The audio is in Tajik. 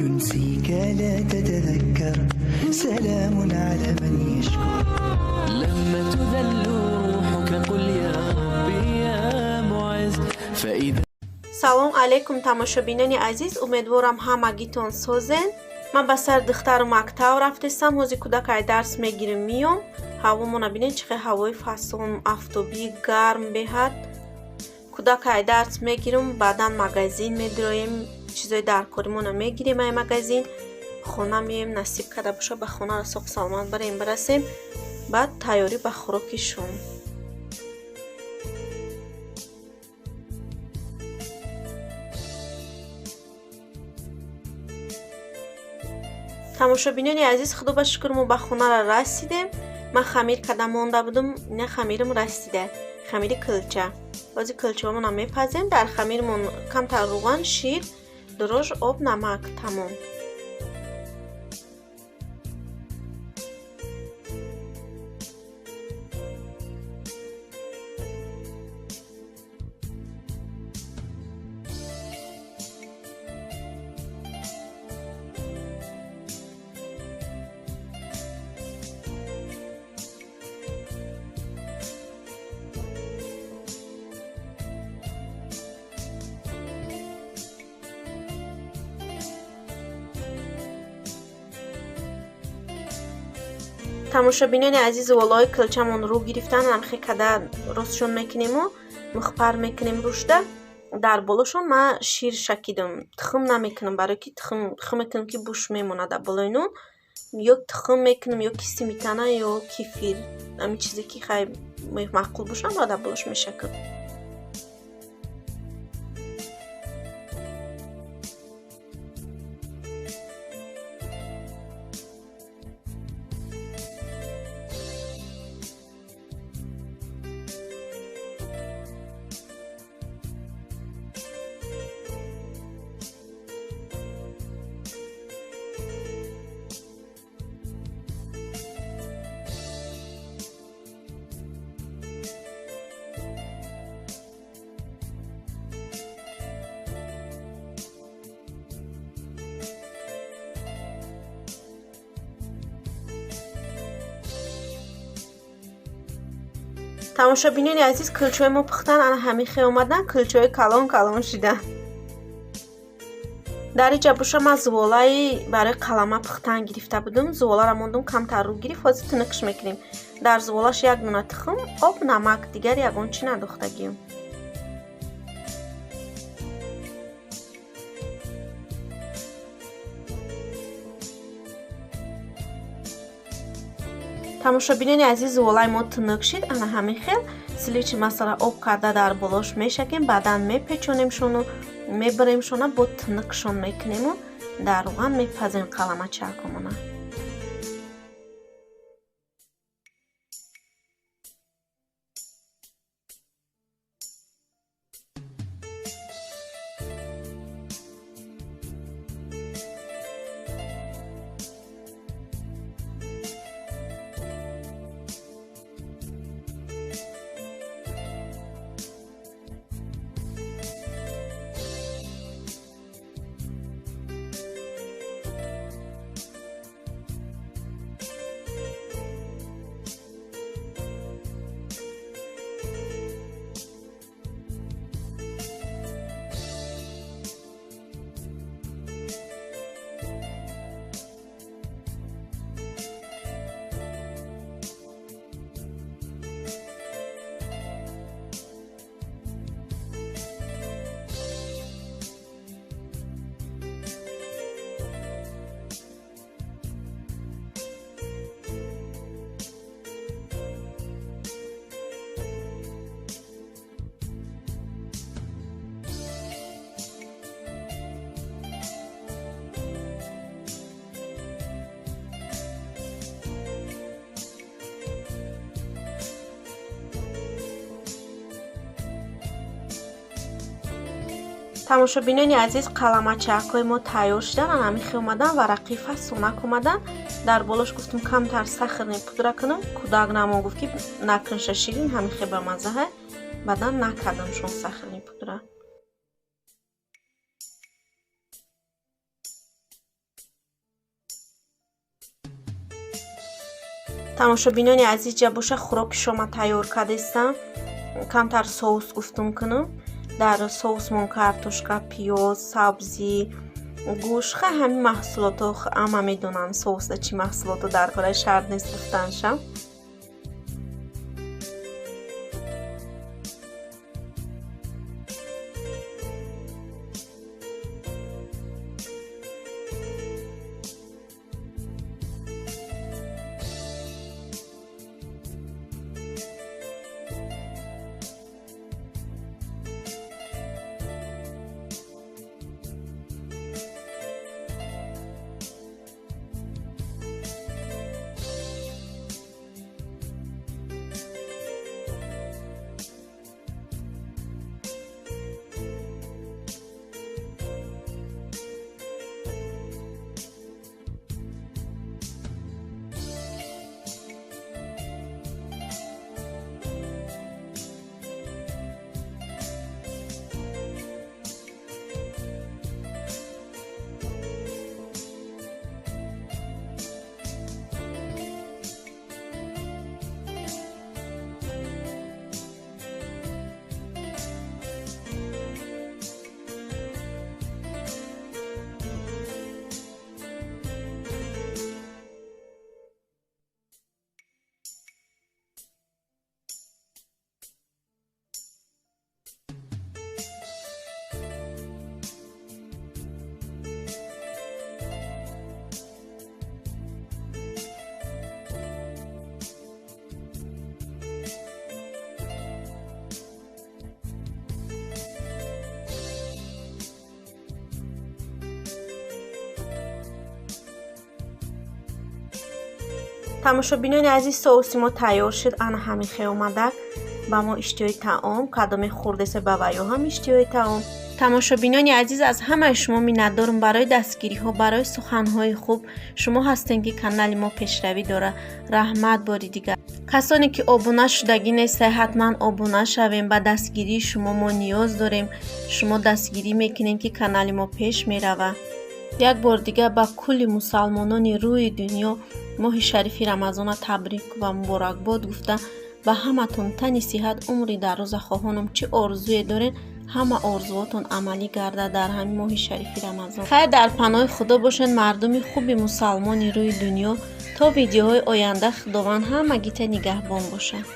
ينسيك لا تتذكر سلام على من يشكر لما تذل روحك قل يا ربي يا معز فإذا Салом алейкум, тамошобинони азиз, умедворам ҳамагитон созен. Ман ба сари духтару мактаб рафтесам, ҳозир кӯдакай дарс мегирим, миём. Ҳавомона бинед, чӣ хел ҳавои фасон, афтобӣ, гарм беҳад. Кӯдакай дарс мегирим, баъдан магазин медироем, чизои даркоримона мегирем ай магазин, хона меоем, насиб карда боша, ба хона соғ саломат барем бирасем, баъд тайёрӣ ба хӯроки шом. Тамошобинони азиз, худо ба шукр, мо ба хонара расидем. Ман хамир карда монда будум, ина хамирам расида, хамири килча. Ҳозир килчаҳомона мепазем. Дар хамирмон камтар рӯған, шир, дрожж, об, намак, тамом. Тамошобинони азиз, волои килчамон рӯ гирифтан, амхе када ростшон мекунему мухпар мекунем рӯшда. Дар болошон ман шир шакидам, тухм намекунам, барое ки тухм мекунам, ки буш мемонад дар болои нон. Ё тухм мекунам, ё ки сметана, ё кефир, ҳамин чизе ки хай маъқул бошам, дар болош мешакам. Тамошобинони азиз, килчаҳои мо пухтан, ана ҳамин хел омадан, килчаҳои калон калон шидан. Дар инҷа боша ман зуволаи барои қалама пухтан гирифта будум. Зуволаро мондум, камтар рӯ гирифт, ҳозир тунукш мекунем. Дар зуволаш як дона тухм, об, намак, дигар ягон чӣ надохтагием. Тамошобинони азиз, зуволаи мо тунук шид, ана ҳамин хел сливочное масло ра об карда дар болош мешакем, баъдан мепечонемшону мебаремшона, бо тунукшон мекунему дар рӯған мепазем қаламачакомона. Тамошобинони азиз, қаламачаҳакҳои мо тайёр шудан, ана ҳамин хел омадан, варақи фасонак омадан. Дар болош гуфтум камтар сахарный пудра кунам, кӯдак намон гуфт, ки накунша ширин, ҳамин хел ба маззаҳа. Баъдан накардамшон сахарный пудра. Тамошобинони азиз, ҷа боша хӯроки шома тайёр кардестам. Камтар соус гуфтум кунам. Дар соусмон картошка, пиёз, сабзӣ, гӯшт, хай ҳамин маҳсулото ҳама медонанд соусда чӣ маҳсулото дар кора, шарт нест гуфтаншам. Тамошобинони азиз, соуси мо тайёр шуд. Ана ҳамин хел омадак ба мо иштиҳои таом, кадоме хӯрдеса ба ваё ҳам иштиҳои таом. Тамошобинони азиз, аз ҳамаи шумо миннатдорам барои дастгириҳо, барои суханҳои хуб. Шумо ҳастем ки канали мо пешравӣ дорад. Раҳмат бори дигар. Касоне ки обуна шудагӣ нестай, ҳатман обуна шавем. Ба дастгирии шумо мо ниёз дорем. Шумо дастгирӣ мекунем ки канали мо пеш меравад. Як бор дигар ба кулли мусалмонони рӯи дунё моҳи шарифи Рамазона табрик ва муборакбод гуфта, ба ҳаматон тани сиҳат, умри дароза хоҳонам. Чӣ орзуе дорен, ҳама орзуотон амалӣ гардад дар ҳамин моҳи шарифи Рамазон. Хайр, дар паноҳи Худо бошед, мардуми хуби мусалмони рӯи дунё. То видеоҳои оянда Худованд ҳамагита нигаҳбон бошад.